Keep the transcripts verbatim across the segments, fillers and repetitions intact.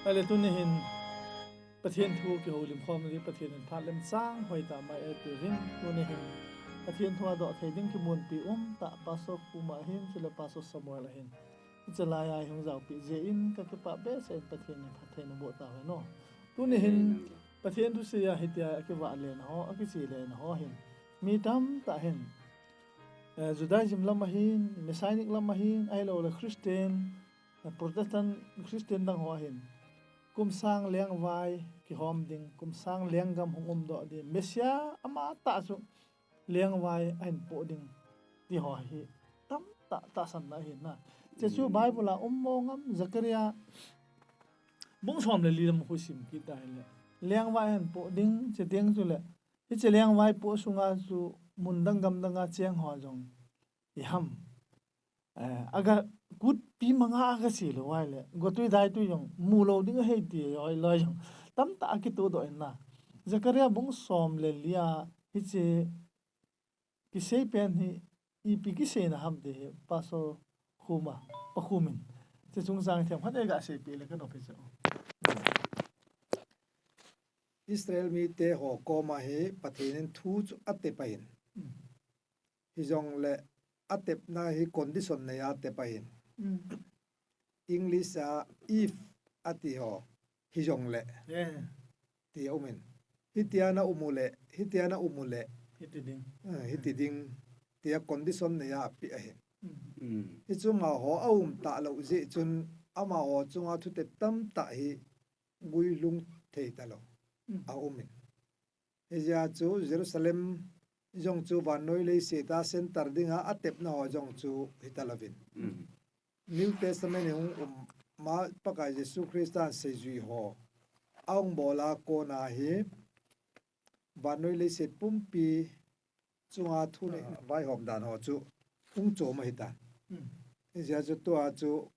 Ahile tuni hin Pathen thu kihoulim khom ding, Pathen in phat lemchang hoitah mai eipe uvin, tuni hin Pathen thu a doh thei ding kimunpi umtah Pastor Khuma ahin, chule Pastor Samuel ahin, hiche lai a eihung jaopeh jeh in kakipah behseh in Pathen in phatthei naboh tauhen o. Tuni hin Pathen thusei a hitia akivah lena ho, akiche lena ho hin, mi tamtah hin, eh, Judaism lam ahin, Messianic lam ahin, ahilouleh Christian, eh, Protestant Christian dang ho ahin, kum sang lengvai kihom ding, kum sang lenggam hung umdoh ding, Messiah amatah chu lengvai ahin poh ding, ti ho hi tamtah tahsanna ahin na. Hiche chu Bible a um mong am? Zechariah bung som le li lam khu sim kit ta hile, lengvai ahin poh ding, chuteng chule hiche lengvai poh sunga chu mun dang gam dang a cheng ho jong iham, eh, aga kutpi manga aga che lou ahile, gotwi daitwi jong mulou ding ahi ti hoilou jong tamtah akitohdoh in na. Zechariah bung som le li a hiche kisei pen hi ipi kiseina ham ti hi Pastor Khuma, Pa Khum in, hiche chungchang themkhat eiga seipeh le kanop hi chu. Israel mite ho koma hi Pathen in thu chu atep ahin. Hijongle atepna hi condition nei a atep ahin. English a if ati ho, hijongle ti aumin, hitia na um uleh, hitia na um uleh, hiti ding, tia condition nei a apeh ahin. Hichu amaho aum talou jeh chun amaho chunga thutep tamtah hi guilhung thei talou aumin. Hijeh a chu Jerusalem jong chu vannoi leiset a center dinga atepna ho jong chu hitalouvin, New Testament hung um ma Pakai Jesu Christan seijui ho ahung bol a kona hi vannoi leiset pumpi chunga thunei vaihom dan ho chu hung chom ahitan. Hijeh a chu tua chu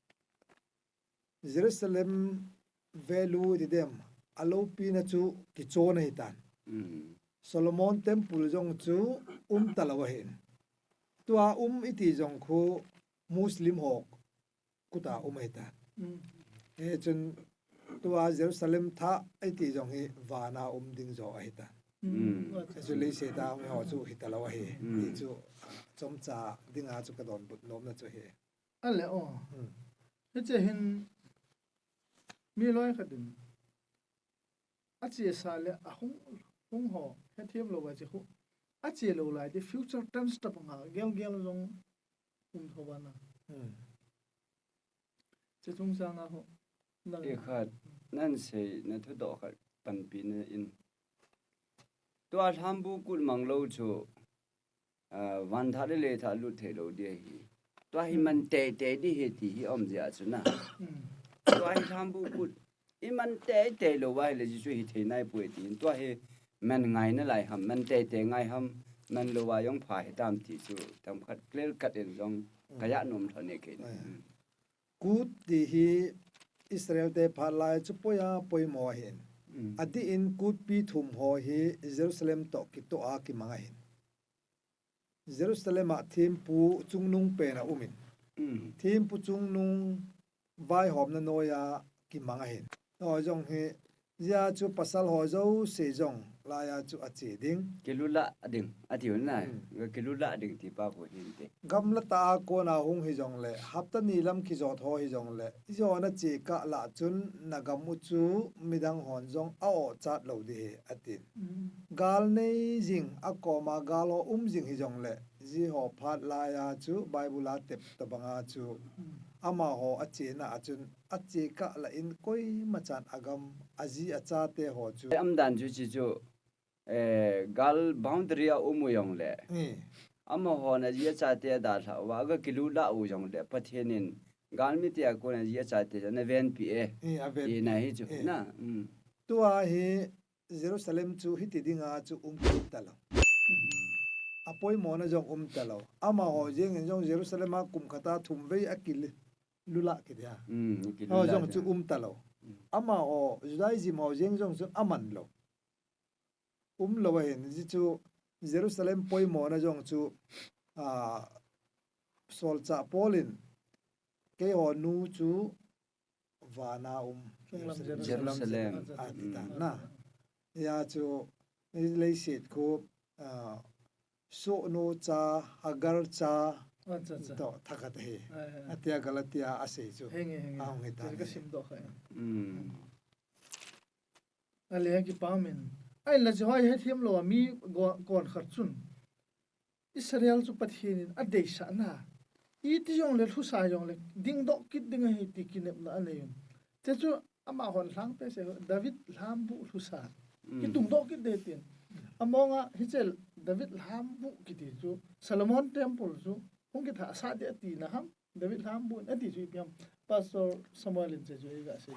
Jerusalem value ti dem, aloupina chu kichon ahitan. Solomon temple jong chu um talou ahin. Tua um iti jong khu Muslim ho khuta um ahitan. Hichun tua Jerusalem thah iti jong hi vana um ding jo ahitan. Hichu leiset a um ho chu hitalou ahi. Hichu chomcha dinga chu kadonbut nomna chu ahi. Ale o. Hiche hin mi loi khat in achesa le ahung, hung ho hethem lou a che khu, ache lou lai ti future tense tabang a gelgel jong um tho vana. Hiche chungchang a ho, nang khat nan seina thudoh khat panpina in, tua lhambu kut manglou chu vanthah le leithah lut theilou ding ahi. Tua hi man teitei ding ahi ti hi aum jeh a chu na, tua hi lhambu kut iman teitei lou va ahile Jesu hithei naipoi tin, tua hi man ngai nalai ham, man teitei ngai ham, man lou va jong pha hitam ti chu themkhat clear cut in jong kaja nom lhon e kei. Kut ti hi Israel te phat lai chu poiya poimo ahin. Adih in kutpi thum ho hi Jerusalem toh kitoh a kimang ahin. Jerusalem a thempu chungnung pen aumin, thempu chungnung vaihomna noiya kimang ahin. Hijong hi, hijeh a chu pasal ho jouse jong laiya chu ache ding, kilutlah ding atiu na. Kilutlah ding ti pa khu hinte. Gamla tah a kona hung hijongle, hapta ni lam kijot ho hijongle, ijona chekah lah chun nagam u chu midang hon jong a-ohchat lou ding ahi atin. Gal nei jing, akoma gal ho um jing hijongle, jiho phat laiya chu Bible a tep tobanga chu amaho achena a chun achekah lah in koimachan agam, aji achate ho chu, umdan chu hichu, gal boundary a um u jongle, amahon aji achate adalhah uva aga kilutlah u jongle, Pathen in galmite a kon aji achate chu ana venpeh e, tina hi chu na. Tua hi Jerusalem chu hiti dinga chu um talou, apoimona jong um talou. Amaho jengin jong Jerusalem a kum khat a thum vei akilutlah kit dia, ho jong chu um talou. Amaho Judaism ho jeng jong chun aman lou, umlou ahin. Hichu Jerusalem poimona jong chu, solchah Paul in, keiho nu chu vana um, Tunglam Jerusalem. Jerusalem. Acha, acha. Ati ta na. Hia chu, leiset khu, ah, Sohnu cha, Hagar cha, acha, acha, toh thakhat ahi. Ai, ai. Atia Galatia asei chu. Henge, henge. Ahung hita. Ka simdoh kha. Mm. Ale, kipa min. Ahinla hiche hi hethem lou a mi go-, kon khat chun Israel chu Pathen in adeisah na. Iti jongle lhusa jongle dingdoh kit ding ahi ti kinepna anei un. Hiche chu amahon lhang peh se David lhambuh lhusa. Mm. Kitungdoh kit ding tin. Amonga hiche David lhambuh kiti chu Solomon temple chu hung kithah sah ding ati na ham. David lhambuh in ati chu ipi ham. Pastor Samuel in hiche chu eiga sei.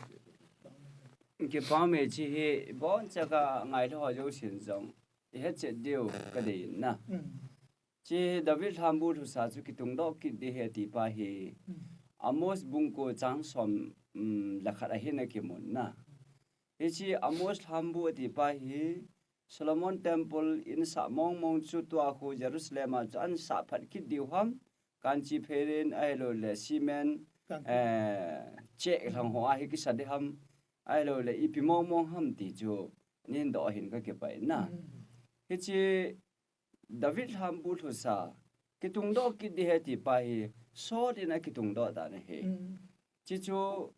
Kipa me, hiche hi boncha ka ngailou ho jousen jong ihet chet diu kadei in na. Mm. Hiche David lhambuh lhusa chu kitungdoh kit ding ahi ti pa hi. Mm. Amos bung ko chang som, mm, le khat ahin akimun na. Hiche Amos lhambuh ati pa hi Solomon temple in sah mong mong chu tua khu Jerusalem a chu ahin sah phat kit diu ham. Kanchi pherin ahilouleh cement, Kanchi. Eh, cheh lang ho a hi kisa ding ham. Ahilouleh ipi mong mong ham ti chu neihin doh hin kakipah in na. Mm. Hiche David lhambuh lhusa kitungdoh kit ding ahi ti pa hi Saul in akitungdoh dan ahi. Mm. Hiche chu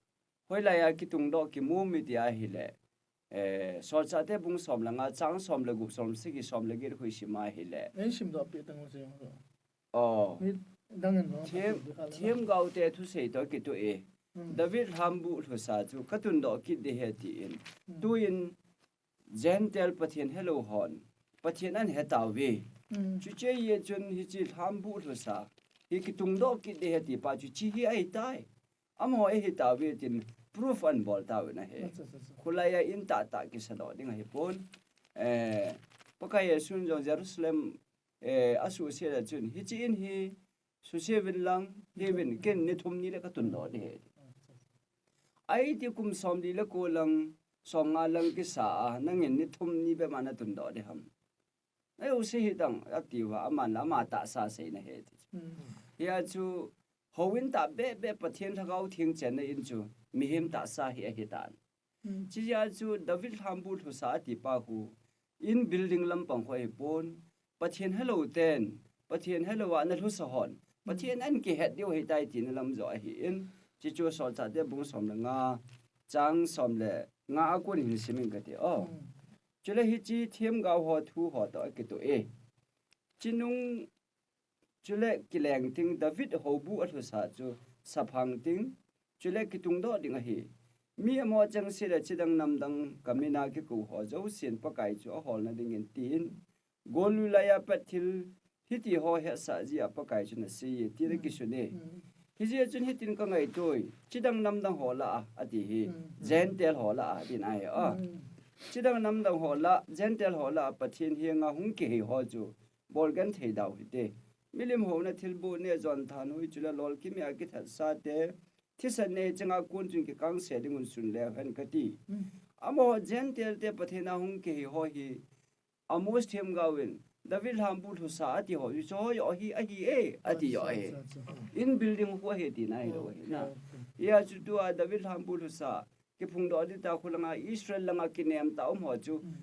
hoilai a kitungdoh kimu em iti ahile, eh, Solchahte bung som le nga chang som le gup, som le sagi, som le get khu isim ahile. Eisimdoh peh tang u se. Oh. Mi dang in lo. Thiem, thiem gaote thusei toh kitoh e. Mm. David lhambuh lhusa chu katundoh kit ding ahi tin. Mm. Tuin Gentile Pathen helou hon Pathen ahin he tauve. Mm. Chuche jeh chun hiche lhambuh lhusa hi kitungdoh kit ding ahi ti pa chu hiche hi ahitai. Amaho ahi tauve tin proof ahin bol tauvin ahi. Acha, acha, acha. Khulai a in tahtah kisadoh ding ahipon. Eh, Pakai Jesun jong Jerusalem, eh, asuhset a chun hiche in hi suhset uvin lang, hivin, ken ni thum ni le katundoh ding ahi. Aiti kum somli le ko lang, somnga lang kisa a, nangin ni thum ni bep ma natundoh ding ham. Ajouse hitang, ati uva, aman la ama tahsa seina ahi ti. Mm. Hia chu, houin tah bep bep Pathen Lhagao Theng chenna in chu, mihem tahsa hi ahitan. Mm. Chuti a chu David lhambuh lhusa ati pa khu, in building lampang khu ahipon, Pathen helou ten, Pathen helou a ana lhusa hon, Pathen ahin kihet diu ahitai tina lam joh ahin, chuche chu Solchahte bung som le nga, chang som le nga a kon hin simin kati. Oh. Mm. Chule hiche themgao ho thu ho toh akitoh e. Chinung Chule kileng ding David houbuh alhusa chu saphang ding, chule kitungdoh ding ahi. Mi amaho chengse le chidang namdang kamin a kikou ho jousen Pakai chu aholna dingin tin, gollui laiya pat thil hiti ho hetsah jeh a Pakai chun aseiye tin akisun e. Mm. Hijeh chun hitin kangaito e, chidang namdang ho lah a, ati hi, mm, mm, Gentile ho lah a, tin ahi a. Mm. Chidang namdang ho lah, Gentile ho lah a Pathen henga hung kihei ho chu bolgenthei dau hite. Milim houna thilboh neh jon thanhoi chule lolkimia kithatsate, thisan nei chenga kon chun kikangse dingun sun leu hen kati. Mm. Amaho Gentile te Pathen a hung kihei ho hi, Amos themgao in, David lhambuh lhusa ati ho, hiche ho joh hi ahi e, ati joh e. Acha, acha, acha. In building khu ahi tina hilou ahi na. Okay, okay. Hia chu tua David lhambuh lhusa, kiphungdoh ding tah khu langa Israel langa kinem tah um ho chu, mm,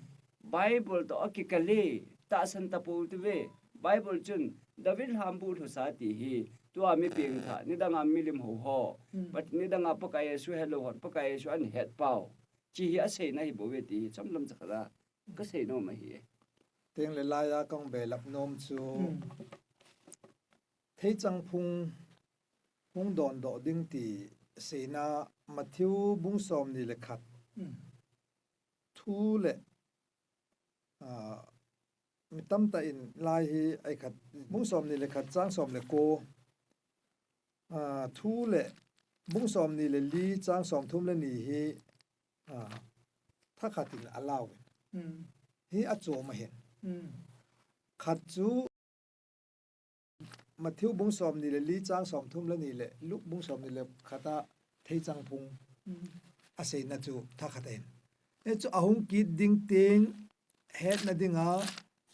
Bible toh akikal e, tahsan tapou tive. Bible chun David lhambuh lhusa ti hi, tua mi pengthah, nidanga milim hou ho, mm, but nidanga Pakai Jesu helou hon, Pakai Jesu ahin het pau. Chuti hi aseina hi bou ve ti hi, chomlam chakhat a kasei nom ahi e. Tengle laiya kahung belap nom chu, mm, theichang phung hung dondoh ding ti seina Matthew bung somni le khat. Mm. Thu le, ah, mi tamtah in lai hi ai khat, bung somni le khat chang som le ko. Ah, thu le, bung somni le li chang somthum le ni hi, ah, thakhat in alau in. Mm. Hi achom ahin. Mm. Khat chu Matthew bung somni le li chang somthum le ni le Luke bung somni le khat a theichang phung, mm, aseina chu thakhat ahin. Hichu ahung kit ding teng hetna dinga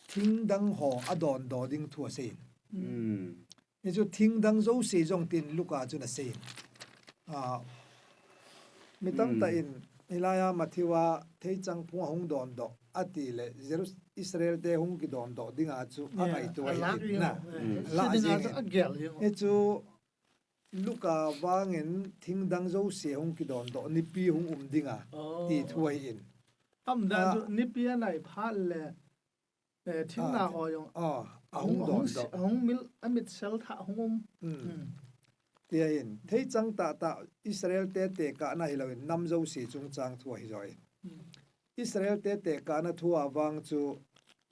thingdang ho adondoh ding thu aseiyin. Mm. Hichu thingdang jouse jong tin Luke a chun aseiyin. Ah, mi tamtah, mm, in Hilai a Matthew a theichang phung ahung dondoh, ati le Jerus-, Israel te hung kidondoh dinga chu a ngaito ahi in na. A lah jing in. Hi chu Luka vangin thingdang jouse hung kidondoh, nipi hung um dinga ti thu ahi in. Am dan chu nipi a nai phat le Eh, thingna ho jong. Ah, ahung dondoh. Ahung mil, amit sel tha ahung um. Tia in, theichang tahtah Israel te tekahna hiloin nam jouse chungchang thu ahi jo in. Israel te tekahna thu a vang chu,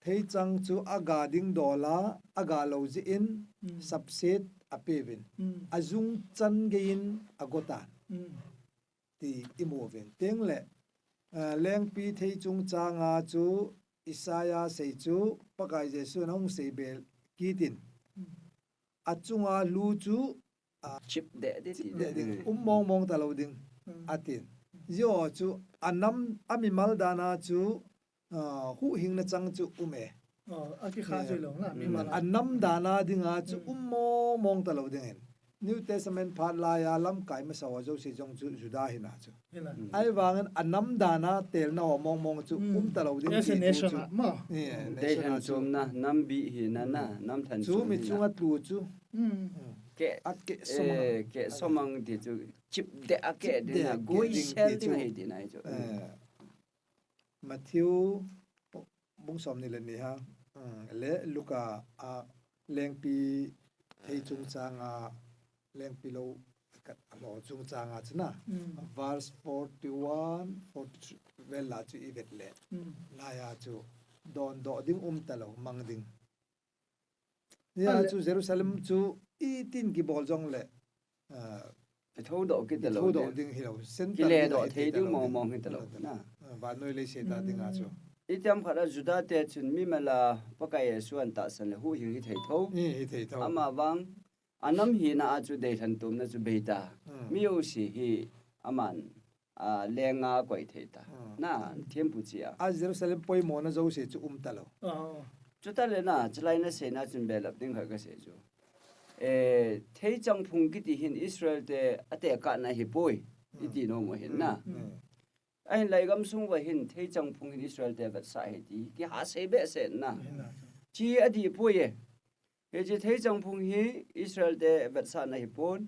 theichang chu aga ding dol a, aga lo jeh in, sapset a peuvin. Ajung chan gei in ago tan. Ti imu uvin. Teng le, eh, lengpi thei chungchang a chu Isaiah sei chu Pakai Jesu in ahung sei bel kit in. Achunga lu chu, ah, chip deh ding, um mong mong talou ding. Atin. Jio chu anam, amimal dan a chu, ah, huhhingna chang chu um e. Oh, akikha chu ilou na, mimal a. Anam dan a dinga chu um mong mong talou ding in. New Testament phat lai a lamkai masa ho jouse jong chu Juda hina chu. Ahivangin anam dan a telna ho mong mong chu um talou ding ti chu. As a nation a, mo. Deihan chomna, nam bih hina na, nam lhan chom hina. Chu mi chunga tlu chu. Akeh somang. Akeh somang ti chu. Chip deh akeh ding na, goi sel ding ahi tina ahi chu. Matthew bung somni le ni ha, le Luka a lengpi thei chungchang a, lengpi lou khat a lou chungchang a chu na, verse forty-one, forty-three vel la chu ivet le, lai a chu dondoh ding um talou, mang ding. Nia chu Jerusalem chu itin kibol jong le, ah, kithodoh kit talou ding hilou. Kiledoh thei ding mong mong hi talou na. Ah, vannoi leiset a dinga chu. Itiham khat a Juda te chun mimal a Pakai Jesu an tahsan le huhhing hi thei tho. Hi thei tho. Ama vang, anam hina a chu deilhen tomna chu bei ta. Mi jouse hi aman a, lenga koi thei ta. Na, thempu chia. A Jerusalem poimona jouse chu um talou. Chuta le na, chulai na seina chun belap ding khat kasei chu. Eh, theichang phung kiti hin Israel te atekahna hipoi. Iti nom u hin na. Ahin lai gamsung uva hin theichang phung hin Israel te vetsah ahi ti. Kihasei behseh na. Chi adih poi e. Hiche theichang phung hi Israel te vetsahna hipon.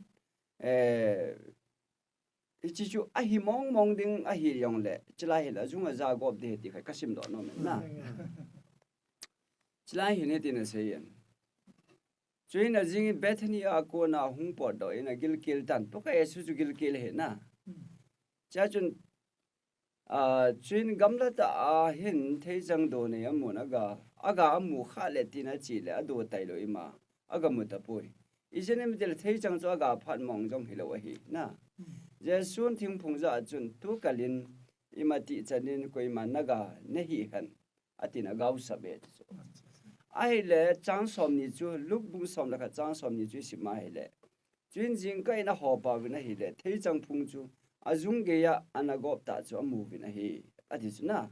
Eh, Hiche chu ahi mong mong ding ahi jongle, chulai hin ajung aja gop ding ti khat kasim doh nom in na. Chulai hin hitin asei in. Chuin ajing in Bethany a kona hung potdoh in agilkel tan. Pakai Jesu chu gilkel ahi na. Chua chun, ah, chuin gamla tah a hin theichang do nei amun aga, aga amu khah le tin achi le ado tailou ima. Aga mu tapoi. Ijeh inem itile theichang chu aga phat mong jong hilou ahi na. Jesun thingphung jah a chun tu kal in ima ti chan in koiman naga nahih hen atin agaosap e ti chu. Ahile chang somni chu, Luke bung som le khat chang somni chu isim ahile. Chuin jingkah in aho pauvin ahile, theichang phung chu ajung geiya ana gop tah chu amuvin ahi, ati chu na.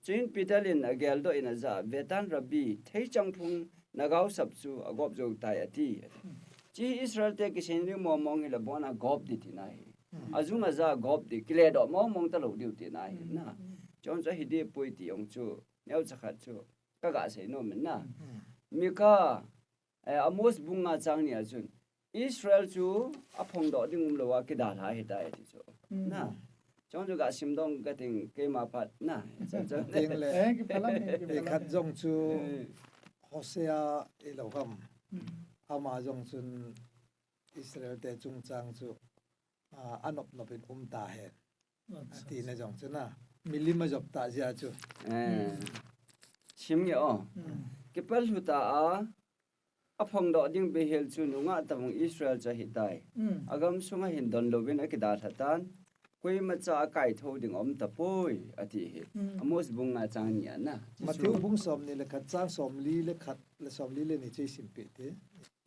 Chuin Peter in ageldoh in ajah a, Vetan Rabbi, theichang phung nagaosap chu agop jou tai, ati. Chi Israel te kisei ding mong mong hile abon a gop ding tina ahi. Ajung aja gop ding, kiledoh mong mong talou diu tina ahi na. Chon chu ahi ding poi ti jong chu, neocha khat chu kaga sei nom in na. Mika, eh, Amos bung nga chang ni a chun, Israel chu aphongdoh ding umlou a kidalha ahitai ti chu. Na. Chon chu ga simdoh kating keima phat na. Chon chu. Teng le. Eh, kiphalam, eh, kiphalam. Eh, khat jong chu Hosea ilou ham. Ama jong chun Israel te chungchang chu, ah, anop nop in um tahen. Atina jong chu na. Milim ajop tah jeh a chu. Eh. Sim nge o. Kipal lhu ta a, aphongdoh ding beihel chu nungah tobang Israel chu ahitai. Agamsung a hin donlouvin akidalha tan. Koimacha akaithou ding aum tapoi, ati hi. Amos bung nga chang ni a na. Matthew bung somni le khat chang somli le khat le somli le ni chu isim peh te.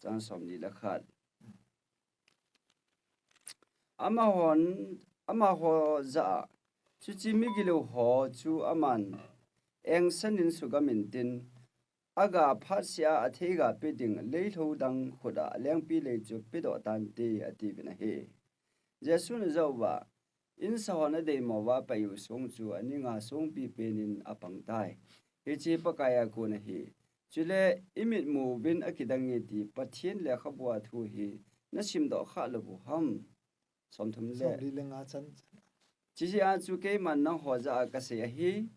Chang somli le khat. Amahon, amaho jah a, chuche migilou ho chu aman engsan in sugam intin, aga phatseh a atheiga pe ding leilhou dang khut a lengpi lei chu pedoh tante, atiuvin ahi. Jesun ajah uva, insa hon adeimo uva apai u song chu aninga songpi penin apang tai. Hiche Pakai a kon ahi. Chule imit mu uvin akidang e ti Pathen lekhabu a thu hi nasim doh kha lou u ham? Somthum le. Somli le nga chan. Chijeh a chu keiman nangho jah a kasei ahi.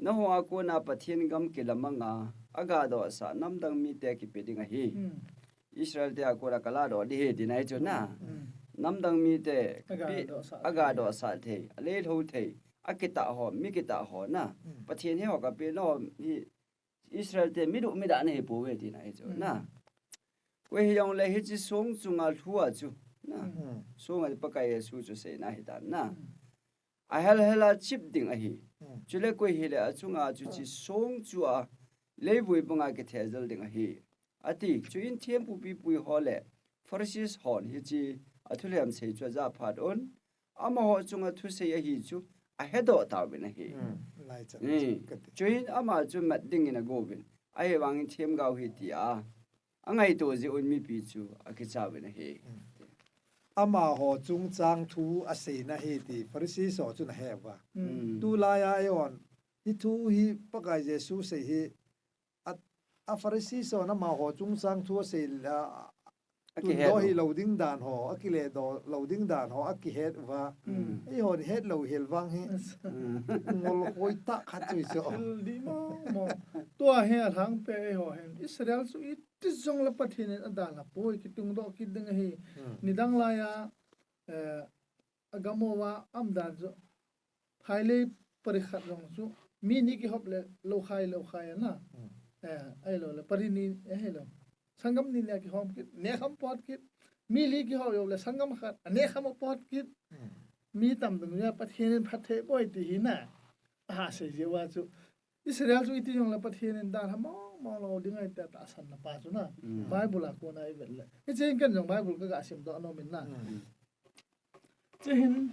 Nangho a kona Pathen gam kilamang a, agadoh sah namdang mite kipe ding ahi. Hmm. Israel te a kona kaladoh ding ahi tina ahi chu na. Hmm. Namdang mite kipe, agadoh sah, agadoh sah thei, alei lhou thei, akitah ho, mi kitah ho na. Hmm. Pathen he ho kape nangho hi Israel te mi duh mi dah nahi pouve tina ahi chu na. Hmm. Koi hijongle hiche song chunga lhu a chu na. Hmm. Song a Pakai Jesu chu seina ahi tan na. Hmm. Ahel hel a chip ding ahi. Hmm. Chule koi hile achunga chu hiche song chu a leivui banga kithejal ding ahi, ati. Chuin thempu pipu ho le Pharisees hon hiche a thulhem sei chu ajah phat un, amaho chunga thusei ahi chu ahedoh tauvin ahi. Hmm, lai chan. Hmm. Kati. Chuin ama chu mat dingin agouvin, ahivangin themgao hi tia angaito jeh un mipi chu akichauvin ahi. Hmm. Amaho chungchang thu aseina ahi ti Pharisees ho chun ahe uva. Hmm. Tulai a eihon hi thu hi Pakai Jesu sei hi a, a Pharisees hon amaho chungchang thu asei la, akihet tun doh u. Hi lou ding dan ho, akile doh lou ding dan ho, akihet uva. Hmm. Eihon het lou hel vang hi. Hmm. Ngol khoi tah khat chu chu. Thil di mo mo. Tua hi alhangpi eiho hin Israel chu iti jongle Pathen in adalha poi, kitungdoh kit ding ahi. Hmm. Nidang lai a, eh, agam uva umdan chu, phailei pari khat jong chu, mi ni kihop le lou khai, lou khai ana. Hmm. Eh, ahilou le pari ni, eh, ahilou. Sanggam ni ni a kihom kit, nekham pot kit. Mi li kihop le sanggam khat, anekham apot kit. Hmm. Mi tam dang uva Pathen in phatthei bol ti hi na. Aha, sei jeh uva chu. Israel chu iti jongle Pathen in dalha mong mong lou ding ahi tia tahsanna pa chu na. Hmm. Bible a kona ivet le. Hiche hin ken jong Bible kaga simdoh nom in na. Hmm. Chuin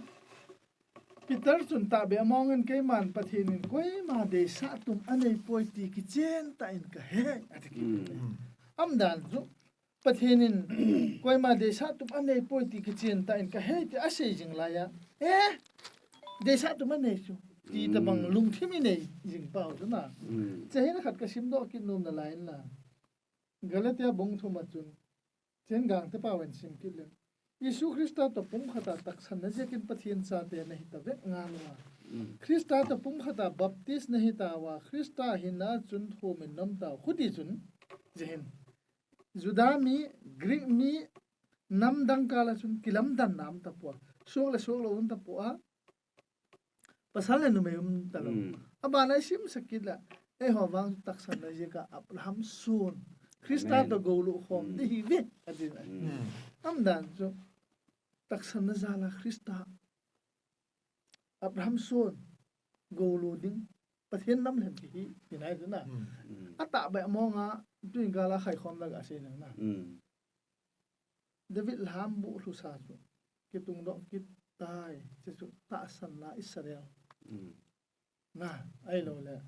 Peter chun tahbeh among in keiman Pathen in koima deisah tum anei poi ti kichen tah in kahe, ati. Hmm. Umdan chu Pathen in koima deisah tum anei poi ti kichen tah in kahe ti asei jing lai a, eh, deisah tum anei chu ti tabang lungthim inei jing pau chu na. Hmm. Chuin khat kasimdoh kit nom nalai in na. Galatia bung thum a chun, chuin Gangte paovin sim kit leng, Jesu Christa toh pumkhat a tahsanna jeh in Pathen chate nahi tauve, nga lou a. Mm. Christa toh pumkhat a baptize nahi tauva, Christa hinna chun thumin nom tau. Chuti chun, chuin Juda mi, Greek mi, nam dang kah a chun kilamdanna um tapoi. Suak le suak lou um tapoi a. Pasal le numei um talou. Mm. Abana isim sah kit le, eiho vang tahsanna jeh a Abraham son, Christa toh gou lut khom ding ahiuve, ati na. Mm. Umdan chu tahsanna jal a Christa, Abraham son, gou lut ding, Pathen nam lhem kihi, tina ahi na. Mm. Mm. Atahbeh among a, tuin gal a khaikhom na gasei nang na. Mm. David lhambuh lhusa chu kitungdoh kit tai, chuchu tahsanna Israel. Mm. Na, ahilou le.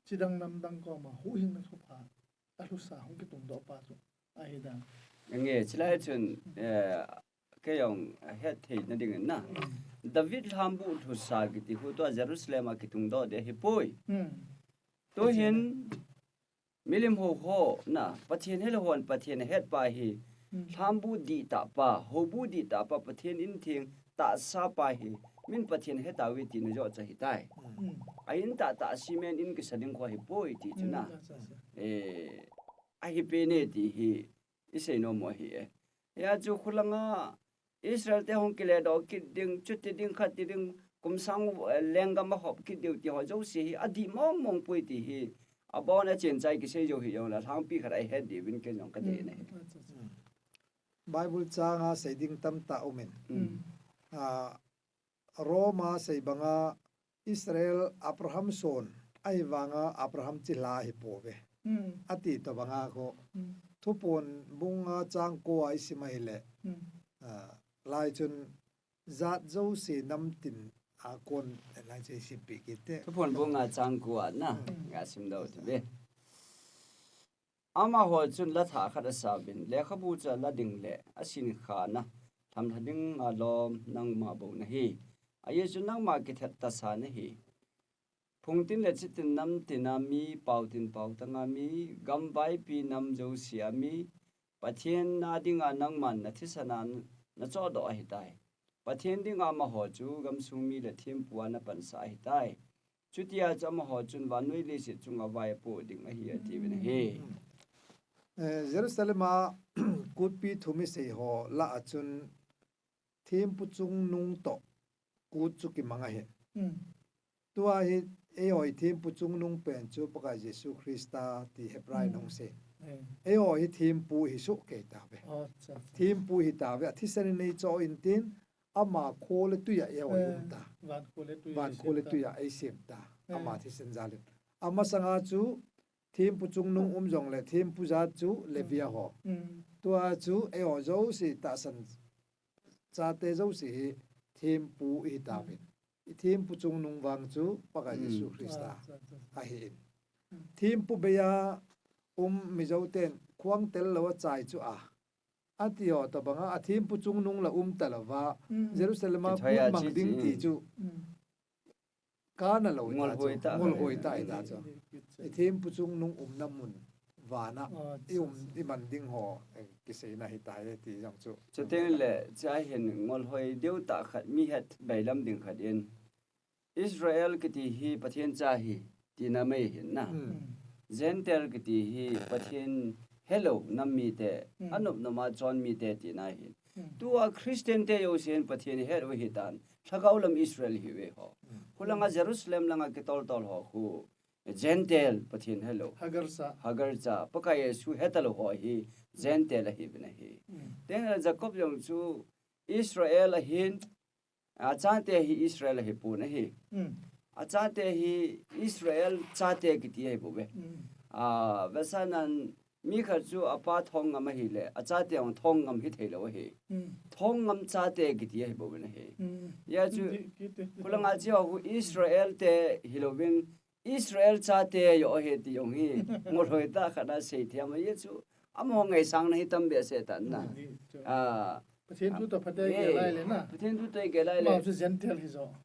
Chidang namdang koma huhhingna thupha alhusa hung kitungdoh pa chu ahi dan. Nge, chulai chun, eh, kei jong hetthei na dingin na. Mm. David lhambuh lhusa kiti hu tua Jerusalem a kitungdoh ding ahipoi. Mm. Tuhin, milim hou ho, na, Pathen helou hon Pathen ahet pa hi, mm, lhambuh dihtah pa, houbuh dihtah pa, Pathen in theng tahsa pa hi, min Pathen ahet tauve tina joh chu ahitai. Mm. A in tahtah cement in kisa ding kho ahipoi ti chu na. Mm, acha, acha. Eh, ahi pen e ti hi, isei nom u ahi e. Hia chu khulanga Israel te hung kile doh kit ding, chuti ding, khati ding, kum sang, eh, lenggam ahop kit diu ti ho jouse hi adih mong mong poi ti hi. Abon a chen chai kisei jou hi jong le, lhangpi khat a ihet diuvin ken jong kadei na hi. Mm, acha, acha. Mm. Bible chang a sei ding tamtah um in. Mm. Ah, Roma sei banga Israel Abraham son, ahivanga Abraham chilha ahipouve. Mm. Ati tobanga kho. Mm. Thuphon bung nga chang ko a isim ahile. Mm. Ah, lai chun jat jouse namtin a kon lai chu isim pi kit te. Thuphon bung nga chang ko a na, mm, nga sim doh tauve. Amaho chun la thah khat asauvin, lekhabu chu ala ding le, asin khana, Hamlha ding alom nangma bou nahi. Ajeh chu nangma kithat tasa nahi. Phungtin le chitin namtina mi, pautin pautanga mi, gamvaipi nam jousea mi, Pathen a dinga nangman nathisana nachohdoh ahitai. Pathen dinga amaho chu gamsung mi le thempu a napansa ahitai. Chutia chu amaho chun vannoi leiset chunga vai apoh ding ahi atiuvin ahi. Eh, Jerusalem a kutpi thum isei ho lah a chun thempu chungnung toh kut chu kimang ahi. Tua hi, eiho hi thempu chungnung pen chu Pakai Jesu Christa ti Hebrai in ahung sei. Eiho hi thempu hi sohkei tauve. Thempu hi tauve, athisan in eichoh intin, ama kho le twi a eiho hi um ta. Van kho le twi a eisem ta. Ama thisan jal in. Amasanga chu thempu chungnung um jongle thempu jat chu Levi ho. Tua chu eiho jouse tahsan chate jouse hi thempu ihi tauvin. Ithempu chungnung vang chu Pakai Jesu Christa ahin. Thempu bei a um mi joten khuang tel lou a chai chu a, ati ho tobanga athempu chungnung la um talouva, Jerusalem a kut mang ding ti chu kana lou ta chu, ngolhoi ta ahi ta chu. Ithempu chungnung umna mun vana i um, i man ding ho kiseina ahitai ti jong chu. Chuteng le, chua hin ngolhoi deu tah khat mi het bailam ding khat in, Israel kiti hi Pathen cha ahi tina mai hin na. Gentile kiti hi Pathen helou nam mite, anop nop a chon mite tina hin. Tua Christian te jousen Pathen het u ahitan, lhagao lam Israel ihiuve ho. Khulanga Jerusalem langa kitol tol ho khu Gentile, Pathen helou. Hagar cha, Pakai Jesu hetalou ho hi Gentile ahiuvin ahi. Teng le Jacob jong chu Israel ahin, achate hi Israel ahipon ahi. Achate hi Israel chate kiti ahibouve. Vesanan mi khat chu apa thong ngam ahile achate jong thong ngam hitheilou ahi. Thong ngam chate kiti ahibouvin ahi. Hijeh chun khulanga hiche ho khu Israel te hilouvin Israel chate joh ahi ti jong hi ngolhoi tah khat a seithem ahi chu. Amaho ngaisangna hi tam behseh tan na. Pathen thu toh phatah a igel lai le na. Pathen thu toh igel lai le.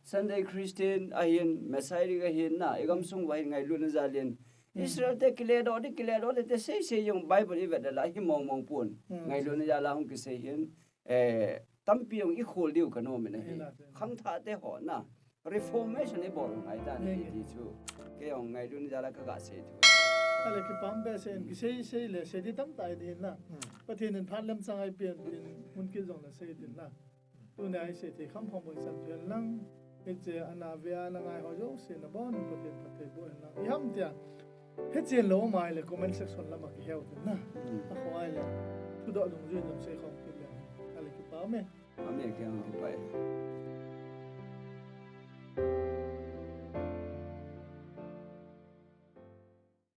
Sunday Christian ahin, Messianic ahin na, igamsung uva hin ngailutna jal in Israel te kiledoh ding, kiledoh ding ti seisei jong Bible ivet le la hi mong mong pon. Ngailutna jal a hung kisei hin, tampi jong ikhol diu kanom in ahi. Khangthah te ho na Reformation ibol ngaitan ahi ti chu kei jong ngailutna jal a kaga sei thu. Ale kipah behseh in, kisei sei le sei ding tamtah ahi na. Pathen in phat lemchang a ipen tin mun kit jongle sei tin na. Tunia isei thei kham kham bou isan thei lang. Hiche ana ve a na ngai ho jouse nabon Pathen phatthei boh hen lang. Iham tia hechen lou um ahile comment section lama kiheu tin na. Akhoh ahile thudoh dungjui in jong seikhom kit le. Ale kipah e. Amen, kei jong kipah e.